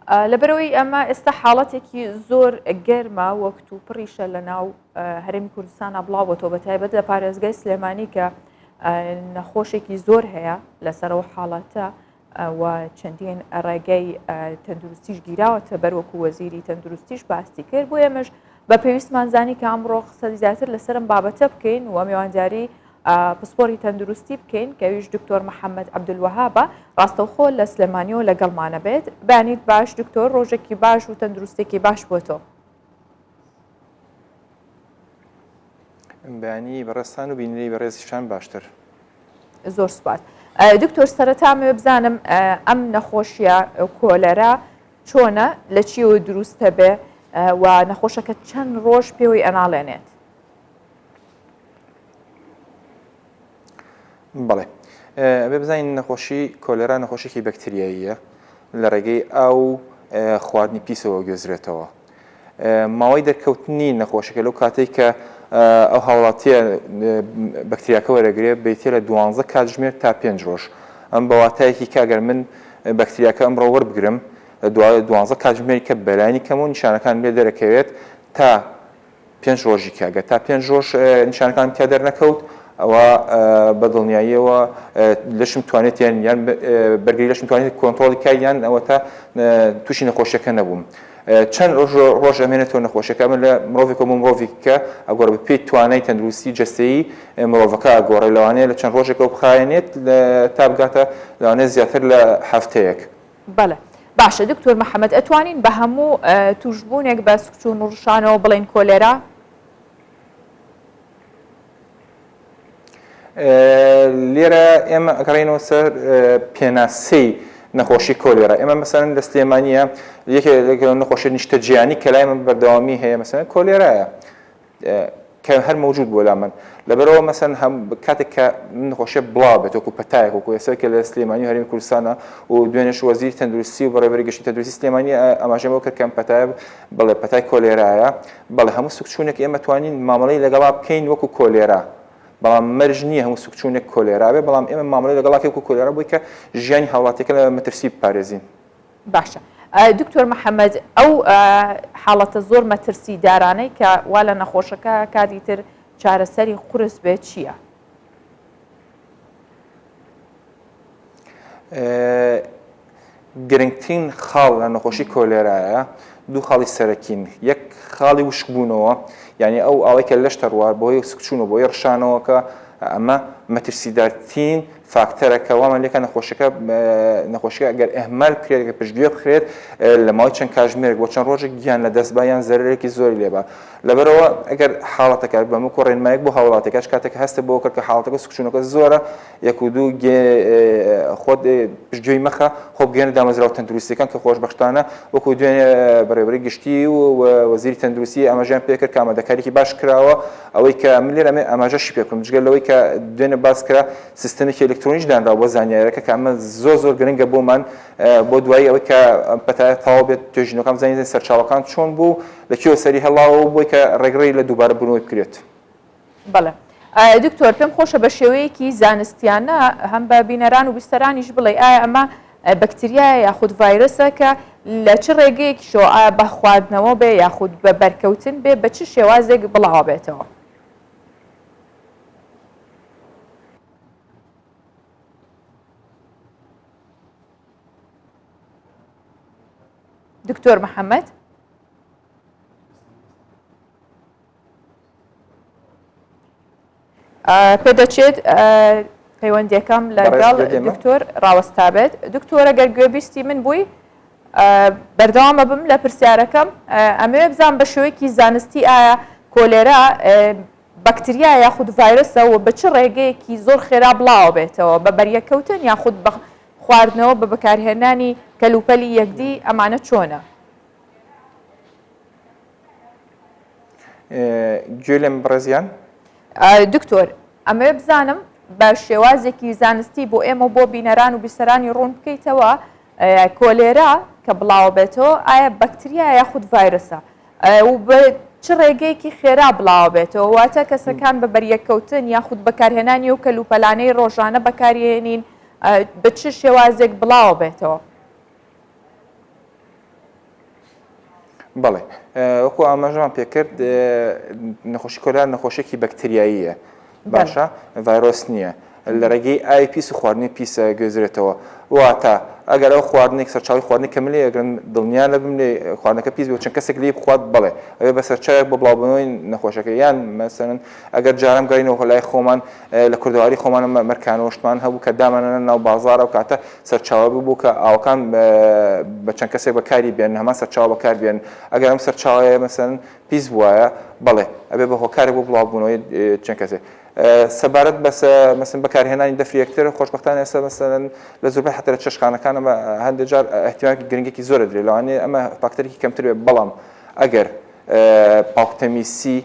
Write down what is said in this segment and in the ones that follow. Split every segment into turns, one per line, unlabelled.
لەبەرئەوەی ئەمە ئێستا حاڵەتێکی زۆر گەرمە وەک توپڕیشە لە ناو هەرێمی کوردستانە بڵاوبۆتەوە بە تایبەت لە پارێزگای سلێمانی کە نەخۆشێکی زۆر هەیە لەسەر ئەو حاڵەتە و چەندین ڕێگەی تەندروستیش گیراوەتە بەر وەکو وەزیری تەندروستیش باسی کرد بۆ ئێمەش بە پێویستمان زانی کە ئەمڕۆ قسە زیاتر لەسەرم بابەتە بکەین و میوانداری پسپۆری تەندروستی بکەین کە ئەویش دکتۆر محەممەد عەبدولوەهابە ڕاستەوخۆ لە سلێمانیەوە لەگەڵمانە بێت بەیانیت باش دکتۆر ڕۆژێکی باش و تەندروستێکی باش بۆ تۆ.
بەیانی بەڕێزتان و بینەری بەڕێزیشتان باشتر.
زۆر سوپاس. دکتۆر سەرەتا ئەمەوێ بزانم ئەم نەخۆشیە کۆلەرا چۆنە لە چیەوە دروستە بێ و نەخۆشەکە چەند ڕۆژ پێوەی ئەناڵێنێت؟
بەڵێ ئەبێ بزانین نەخۆشی کۆلێرا نەخۆشیی بەکتریاییە لە ڕێگەی ئاو و خواردنی پیسەوە گوێزرێتەوە. ماوەی دەرکەوتنی نەخۆشەکە لەو کاتێک کە ئەو هاوڵاتیە بەکتریاکە وەرەگرێ بریتە لە دوانزە کاتژمێر تا پێنج ڕۆژ ئەم بە واتایەکی کە ئەگەر من بەکتریاکە ئەمڕۆ وەربگرم دوانزە کاتژمێر کە بەلایەنی کەم و نیشانەکان لێ دەرەکەوێت تا پێنج ڕۆژی کە گەر تا پێنج ڕۆژ نیشانەکانم تیا دەرنەکەوت ئەوە بە دڵنیاییەوە لەشم توانێت یان یان بەرگری لەشم توانێت کۆنترۆڵی کا یان ئەوە تا تووشی نەخۆشیەکە نەبووم چەند ڕۆژ ڕۆژ ئەمێنێتەوە نەخۆشیەکە ئەمە لە مرۆڤێکەوە بۆ مرۆڤێکە ئەگۆڕێ بە پێی توانای تەندروستی جەستەیی مرۆڤەکە ئەگۆڕێ لەوانەیە لە چەند ڕۆژێکەوە بخایەنێت تا بگاتە لەوانەیە زیاتر لە هەفتەیەک.
بەڵێ باشە دکتۆر محەمەد ئەتوانین بە هەموو توشبوونێک بە سکچوون و ڕشانەوە بڵێین کۆلێرا؟
لێرە ئێمە ئەگەڕێینەوە سەر پێناسەی نەخۆشی کۆلێرا ئێمە مەسەلەن لە سلێمانیە یەکێک لە نەخۆشی نیشتەجیانی کە لای من بەردەوامی هەیە مەسەلەن کۆلێرایە کە هەر مەوجود بووە لا من لەبەرئەوە مەسەن هەم کاتێک کە نەخۆشیە بڵاو بێت وەکو پەتایەک وەکو ئێستا کە لە سلێمانی و هەرێمی کوردستانە و دوێنێش وەزیری تەندروستی و بەڕێوەبەری گشتی تەندروستی سلێمانی ئاماژەیان بەوە کرد کە ئەم پەتایە بەڵێ پەتای کۆلێرایە بەڵێ هەموو سکچوونێک ئێمە توانین مامەڵەی لەگەڵا بکەین وەکو کۆلێرا بەڵام مەرج نییە هەموو سکچوونێک کۆلێرا بێ بەڵام ئێمە مامەڵەی لەگەڵا بکەین وەکو کۆلێرا بۆی کە ژیانی هاوڵاتیەکە لە مەترسی بپارێزین.
باشە دکتۆر محەمەد ئەو حاڵەتە زۆر مەترسی دارانەی کە وا لە نەخۆشەکە کاتی تر چارەسەری قورس بێت چییە؟
گرنگترین خاڵ لە نەخۆشی کۆلێرایە دوو خاڵی سەرەکین یەک خاڵی وشکبوونەوە یعنی ئەو ئاوەی کە لەش دەڕوات بۆی سکچوون و بۆی ڕشانەوەکە ئەمە مەترسیدارترین فاکتەرە کە وامان لێکا نەخۆشەکە نەخۆشیەکە ئەگەر ئەهمال بکرێت ئەگەر پشتگوێ بخرێت لە ماوەی چەند کاژمێرێک بۆ چەند ڕۆژێک گیان لە دەست با یان زەرەرێکی زۆری لێبا لەبەرەوە ئەگەر حاڵەتەکە بەمە کۆ ڕێنمایەک بۆ هاوڵاتیەکەش کاتێک هەستە بۆ کرد کە حاڵەتەکە سکچوونەکە زۆرە یەک و دوو خۆت پشتگوێی مەخە خۆ بگەێنە دامەزراوە تەندروستیەکان کە خۆشبەختانە وەکو دوێنێ بەڕێوەبەری گشتی و وەزیری تەندروستی ئاماژەیان پێکرد کە ئامادەکاریی باش کراوە ئەوەی کە من لێرە ئەمەوێ ئاماژەشی پێ بکەم جگە لەوەی کە دوێنێ باس کرا سیستەمێکی ئەلکترۆنیش دانراوە بۆ زانیاریەکە کە ئەمە زۆر زۆر گرنگە بۆمان بۆ دوایی ئەوەی کە ئەم پەتایە تەواو بێت توێژینەوەکان بزانین سەرچاوەکان چۆن بوو لە کوێوە سەری هەڵاوە و بۆی کە ڕێگڕی لە دووبارە بوونەوەی بکرێت.
بەڵێ دکتۆر پێم خۆشە بە شێوەیەکی زانستیانە هەم بە بینەران و بیسەرانیش بڵێ ئایا ئەمە بەکتریایە یاخود ڤایرەسە کە لە چ ڕێگەیەکیشەوە ئایا بە خواردنەوە بێ یاخود بە بەرکەوتن بێ بە چ شێوازێک بڵاوە بێتەوە؟ دکتۆر محەممەد پێدەچێت پەیوەندیەکەم لەگەڵ دکتۆر ڕاوەستابێت دکتۆرە گەر گوێبیستی من بووی بەردەوامە بم لە پرسیارەکەم ئەمەوێ بزان بە شێوەیەکی زانستی ئایا کۆلێرا بەکتریا یاخود ڤایرۆسە و بە چ ڕێگەیەکی زۆر خێرا بڵاوە بێتەوە بە بەریەکەوتن یاخود بە خواردنەوە بە بەکارهێنانی کەلوپەلی یەکدی ئەمانە چۆنە؟
گوێ لێم بەڕێزیان؟
دکتۆر ئەمەوێ بزانم بە شێوازێکی زانستی بۆ ئێمە و بۆ بینەران و بیسەرانی ڕوون بکەیتەوە کۆلێرا کە بڵاوە بێتەوە ئایا بەکتریا یاخود ڤایرۆسە و بە چ ڕێگەیەکی خێرا بڵاوە بێتەوە واتە کەسەکان بە بەریەککەوتن یاخود بەکارهێنانی و کەلوپەلانەی ڕۆژانە بەکارهێنین بە چ شێوازێک بڵاوە بێتەوە؟
بەڵێ وەکو ئاماژەمان پێکرد نەخۆشی کۆلێرا نەخۆشیێکی بەکتریاییە باشە ڤایرۆس نییە لە ڕێگەی ئاوی پیس و خواردنی پیسە گوێزرێتەوە واتە ئەگەر ئەو خواردنێک سەرچاوی خواردنی کە من لێ ئەگرم دڵنیا نەبم لێ خواردنەکە پیس بێ چەند کەسێک لێی بخوات بەڵێ ئەوێ بە سەرچاوێک بۆ بڵاوبوونەوەی نەخۆشەکە یان مەسەلەن ئەگەر جاران بگەڕێینەوە لای خۆمان لە کوردەواری خۆمان مەرکانەوە شتمان هەبوو کە دامانە ناو بازاڕە و کاتە سەرچاوە ببوو کە ئاوەکان بە چەند کەسێک بەکاری بێن هەمان سەرچاوە بەکار بێن ئەگەر ئەم سەرچاوەیە مەسەلەن پیس بوایە بەڵێ ئەبێ بە هۆکارێک بۆ بڵاوبوونەوەی چەند کەسێک سەبارەت بە مەسن بەکارهێنانی دەفری یەکتر خۆشبەختانە ئێستا مەسەلەن لە زۆربەی حەتا لە چێشتخانەکان ئەمە هەندێک جار ئیهتیمامێکی گرنگێکی زۆر دەدرێت لەوانەیە ئەمە فاکتەرێکی کەمتر بێت بەڵام ئەگەر پاکتەمیسی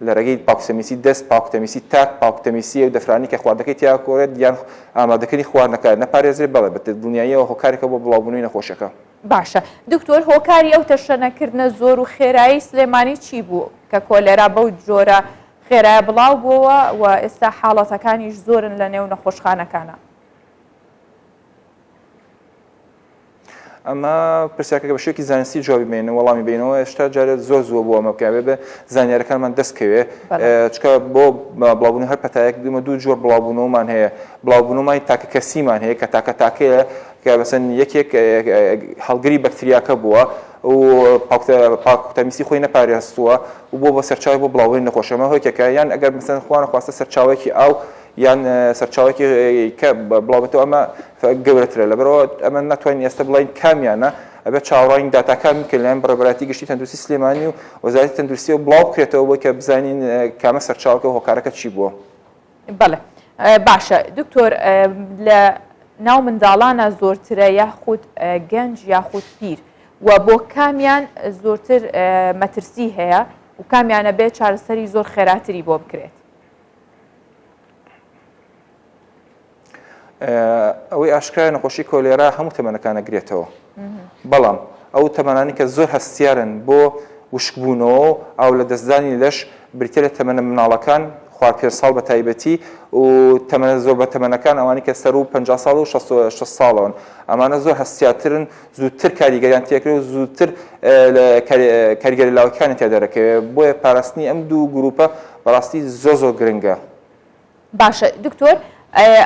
لە ڕێگەی پاکتەمیسی دەست، پاکتەمیسی تاک، پاکتەمیسی ئەو دەفرانەی کە خواردنەکەی تیا ئەکۆرێت یان ئامادەکردنی خواردنەکە نەپارێزرێت، بەڵێ بە دڵنیاییەوە هۆکارێکە بۆ بڵاوبوونەوەی نەخۆشیەکە.
باشە دکتۆر هۆکاری ئەو تەشەنەکردنە زۆر و خێرایەی سلێمانی چی بوو کە کۆلێرا بەو جۆرە خێرایە بڵاو بۆوە و ئێستا حاڵەتەکانیش زۆرن لە نێو نەخۆشخانەکانا؟
ئەمە پرسیارەکە بە شێوەیەکی زانستی جوابی بینەوە وەڵامی بینەوە هێشتا جارێت زۆر زووە بۆ ئەمە بکەوێ بە زانیارەکانمان دەست کەوێ چکە بۆ بڵاوبوون هەر پەتایەک دیمە دوو جۆر بڵاوبوونەوەمان هەیە بڵاوبوونەوەی تاکە کەسیمان هەیە کە تاکە تاکەیە کە بەسەن یەکێک هەڵگری بەکتریاکە بووە و پاکتەمیسی خۆی نەپارێزتووە و بۆ بە سەرچاوی بۆ بڵاوبوونی نەخۆشەمە هۆکێکە یان ئەگەر مەسەن خوانە خواستە سەرچاوەیەکی ئاو یان سەرچاوەیەکی کە بڵاوبێتەوە ئەمە گەورەترە لەبەرئەوە ئەمە ناتوانین ئێستا بڵێین کامیانە ئەبێت چاوەڕوانی داتاکان بکەین لەلایەن بەڕێوەبەرایەتی گشتی تەندروستی سلێمانی و وەزارەتی تەندروستیەوە بڵاو بکرێتەوە بۆی کە بزانین کامە سەرچاوەکە و هۆکارەکە چی بووە.
بەڵێ باشە دکتۆر لە ناو منداڵانە زۆرترە یاخود گەنج یاخود پیر و بۆ کامیان زۆرتر مەترسی هەیە و کامیانە بێ چارەسەری زۆر خێراتری بۆ بکرێت؟
ئەوەی ئاشکرایە نەخۆشی کۆلێرا هەموو تەمەنەکان ئەگرێتەوە بەڵام ئەو تەمەنانی کە زۆر هەستیارن بۆ وشکبوونەوە و ئاو لە دەستدانی لەش بریتە لە تەمەنە مناڵەکان خوار پێ ساڵ بە تایبەتی و تەمەنە زۆر بە تەمەنەکان ئەوانی کە سەر و 50 ساڵ و 60 ساڵەوەن ئەمانە زۆر هەستیارترن زووتر کاریگەریان تێکرێ و زووتر کاریگەری لاوەکیانی تیا دەرەکەوێ بۆیە پاراستنی ئەم دوو گروپە بەڕاستی زۆر زۆر گرنگە.
باشە دکتۆر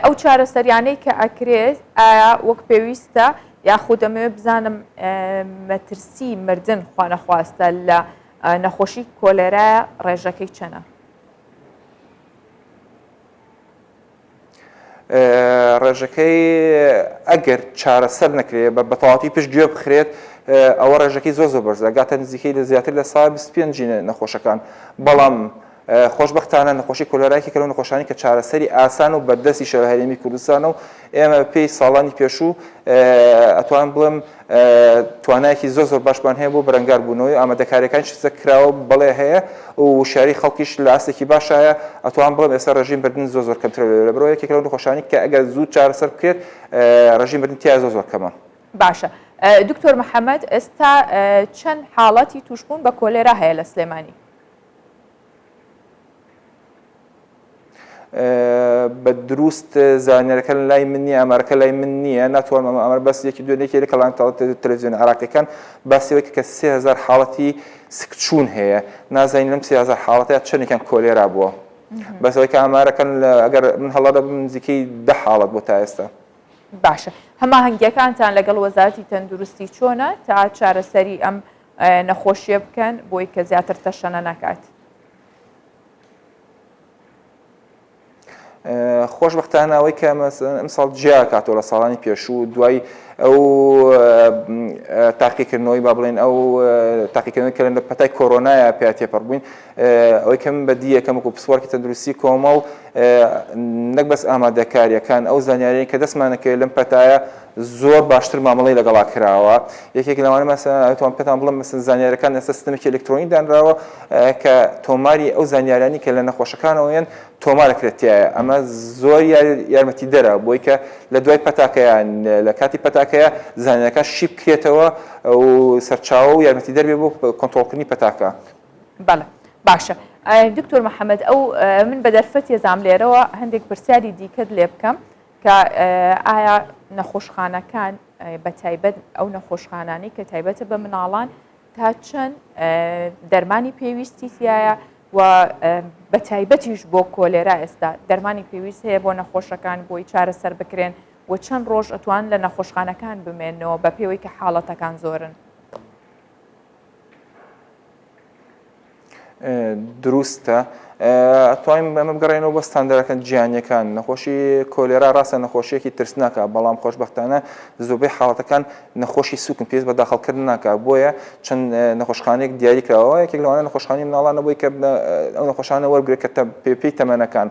ئەو چارەسەریانەی کە ئەکرێت ئایا وەک پێویستە یاخود دەمەوێت بزانم مەترسی مردن خوانەخواستە لە نەخۆشی کۆلێرا ڕێژەکەی چەنە؟
ڕێژەکەی ئەگەر چارەسەر نەکرێت بە بەتەواتی پشت گوێ بخرێت ئەوە ڕێژەکەی زۆر زۆر بەرزە گاتە نزیکەی لە زیاتر لە سا 25 نەخۆشەکان بەڵام خۆشبەختانە نەخۆشی کۆلێرا یەکێکە لەو نەخۆشانەی کە چارەسەری ئاسان و بەردەستیشە لە هەرێمی کوردستانە و ئێمە پێی ساڵانی پێشوو ئەتوانم بڵێم توانایەکی زۆر زۆر باشمان هەیە بۆ بەرەنگار بوونەوەی ئامادەکاریەکان شتە کراوە بەڵێ هەیە و وشیاری خەڵکیش لە ئاستێکی باشایە ئەتوان بڵێم ئێستا ڕێژەی مردن زۆر زۆر کەمترە لەوێ لەبەرئەوە یەکێکە لەو نەخۆشانەی کە ئەگەر زوو چارەسەر بکرێت ڕێژەی مردن تیا زۆر زۆر کەمە.
باشە دکتۆر محەمەد ئێستا چەند حاڵەتی تووشبوون بە کۆلێرا هەیە لە سلێمانی؟
بە دروست زانیارەکە لای من نییە ئامارەکە لای من نییە ناتوانم ئەمە ئامار بەس یەکی دوێنێ یەکێ لە کەڵان تەلەڤیزیۆنە عێراقیەکان باسی ئەوەی کە 3000 حاڵەتی سکچوون هەیە نازانین لەم 3000 حاڵەتە چەندێکیان کۆلێرا بووە بەس ئەوەی کە ئامارەکەن ئەگەر من هەڵە دەبم نزیکەی دە حاڵەت بۆ تا ئێستا.
باشە هەماهەنگیەکانتان لەگەڵ وەزارەتی تەندروستی چۆنە تا چارەسەری ئەم نەخۆشیە بکەن بۆی کە زیاتر تەشەنە نەکات؟
خۆشبەختانە ئەوەی کە ئەمساڵ جیا کاتەوە لە ساڵانی پێشوو دوای ئەو تاقیکردنەوەی با بڵێن ئەو تاقیکردنەوەی کە لە پەتای کۆرۆنایە پیا تێپەڕ بووین ئەوەی کە من بەدی یەکەم وەکو پسپۆڕکی تەندروستی کۆمەڵ نەک بەس ئامادەکاریەکان ئەو زانیاریان کە دەستمانەکەوێت لەم پەتایە زۆر باشتر مامەڵەی لەگەڵا کراوە یەکێک لەوانە مەسەلەن ئەتوانم پێتان بڵێم مەسەلەن زانیاریەکان ئێستا سیستەمێکی ئەلکترۆنی دانراوە کە تۆماری ئەو زانیاریانی کە لە نەخۆشەکانەوە یەن تۆمار ئەکرێت تیایە ئەمە زۆر یارمەتیدەرە بۆی کە لە دوای پەتاکەیە لە کاتی پەتاکەیە زانیاریەکان شی بکرێتەوە و سەرچاوە و یارمەتیدەر بێ بۆ کۆنترۆڵکردنی پەتاکە.
بەڵێ باشە دکتۆر محەممەد ئەو من بە دەرفەت یەزام لێرەوە هەندێک پرسیاری دیکەت لێ بکەم کە ئایا نەخۆشخانەکان بە تایبەت ئەو نەخۆشخانانەی کە تایبەتە بە مناڵان. تا چەند دەرمانی پێویستی تایە و بە تایبەتیش بۆ کۆلێرا ئێستا دەرمانی پێویست هەیە بۆ نەخۆشەکان بۆی چارەسەر بکرێن و چەند ڕۆژ ئەتوان لە نەخۆشخانەکان بمێنەوە بە پێوەی کە حاڵەتەکان زۆرن؟
دروستە ئەتوانین ئەمە بگەڕێنەوە بۆ ستاندەرەکان جیهانیەکان نەخۆشی کۆلێرا ڕاستە نەخۆشیەکی ترسناکە بەڵام خۆشببختانە زۆربەی حاڵەتەکان نەخۆشی سوکن پێویست بە داخڵکردن ناکە بۆیە چەند نەخۆشخانەیەک دیاری کراوە یەکێک لەوانە نەخۆشخانی مناڵانە بۆی کە ئەو نەخۆشانە وەرگێت کە پێی تەمەنەکان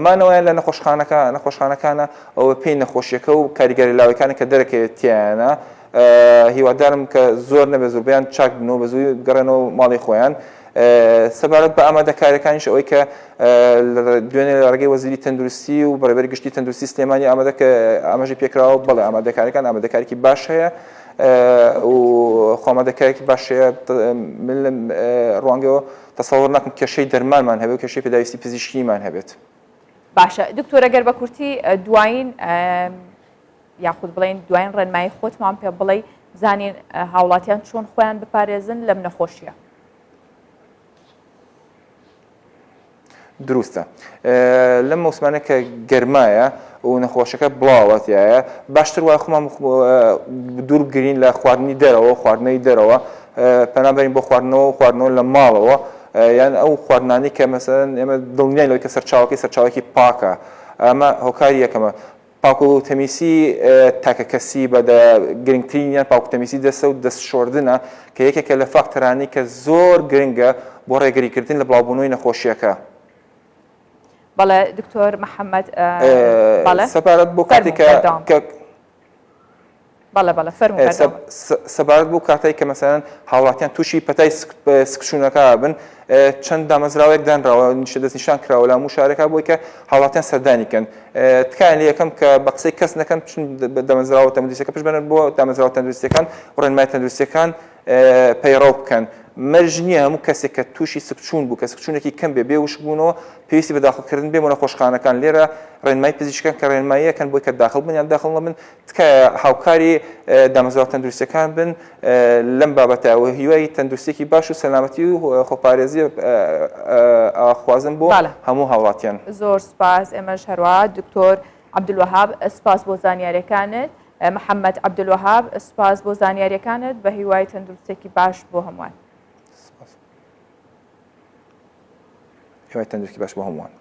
مانەوەیان لە نەخۆشخانەکە نەخۆشخانەکانە ئەوە پێی نەخۆشیەکە و کاریگەری لاوەکانە کە دەرەکەوێت تیانە هیوادارم کە زۆر نەبێت زۆربەیان چاک بنەوە بە زووی بگەڕێنەوە ماڵی خۆیان. سەبارەت بە ئامادەکاریەکانیش ئەوەی کە دوێنێ لە ڕێگەی وەزیری تەندروستی و بەڕێوەبەری گشتی تەندروستی سلێمانی ئامادە کە ئاماژەی پێکراوە بەڵێ ئامادەکاریەکان ئامادەکاریکی باش هەیە و خۆ ئامادەکاریکی باش هەیە من لە ڕوانگەوە تەسەوڕ ناکەم کێشەی دەرمانمان هەبێت و کێشەی پێداویستی پزیشکیمان هەبێت.
باشە دکتۆر ئەگەر بە کورتی دوایین یاخود بڵێین دوایین ڕێنمایی خۆتمان پێ بڵێی بزانین هاوڵاتیان چۆن خۆیان بپارێزن لەم نەخۆشیە.
دروستە لەم مەوسمانە کە گەرمایە و نەخۆشەکە بڵاوە تایە باشتر وای خۆمان دوور بگرین لە خواردنی دەرەوە خواردنەوەی دەرەوە پەنابەرین بۆ خواردنەوە و خواردنەوە لە ماڵەوە یان ئەو خواردنانی کە مەسەن ئێمە دڵنیای لەوەی کە سەرچاوەکەی سەرچاوەکی پاکە ئەمە هۆکاری یەکەمە پاکوتەمیسی تاکەکەسی بە گرنگترینیان پاکوتەمیسی دەستە و دەست شۆردنە کە یەکێکە لە فاکتەرانەی کە زۆر گرنگە بۆ ڕێگریکردن لە بڵاوبوونەوەی نەخۆشییەکە.
بەڵێ دکتۆر محەممەد بەڵێ
سەبارەت بۆ کاتێک کە
بەڵێ بەڵێ فەرموو بەردەوام بن.
سەبارەت بەو کاتەی کە مەسەلەن هاوڵاتیان تووشی پەتای سکچوونەکە بن چەند دامەزراوەیەک دانراوە نیشە دەستنیشان کراوە لە هەموو شارێکا بۆی کە هاوڵاتیان سەردانی کەن تکایان لێ یەکەم کە بە قسەی کەس نەکەن چون دامەزراوە تەندروستیەکە پشت بەنن بۆ دامەزراوە تەندروستیەکان و ڕێنمای تەندروستیەکان پەیڕەو بکەن مەرج نییە هەموو کەسێک کە تووشی سکچوون بوو کە سکچوونێکی کەم بێ بێ وشکبوونەوە پێویستی بە داخڵکردن بێ بۆ نەخۆشخانەکان لێرە ڕێنمای پزیشکان کە ڕێنماییەکەن بۆی کە داخڵ بن یان داخڵ نەبن تکایە هاوکاری دامەزراوە تەندروستیەکان بن لەم بابەتە و هیوای تەندروستیەکی باش و سەلامەتی و خۆپارێزی ئاخوازم بۆ هەموو هاوڵاتیان.
زۆر سوپاس ئێمەش هەروا دکتۆر عەبدولوەهاب سوپاس بۆ زانیاریەکانت. محەمەد عەبدولوەهاب سوپاس بۆ زانیاریەکانت بە هیوای تەندروستیەکی باش بۆ هەمووان.
سوپاس. هیوای تەندروستی باش بۆ هەمووان.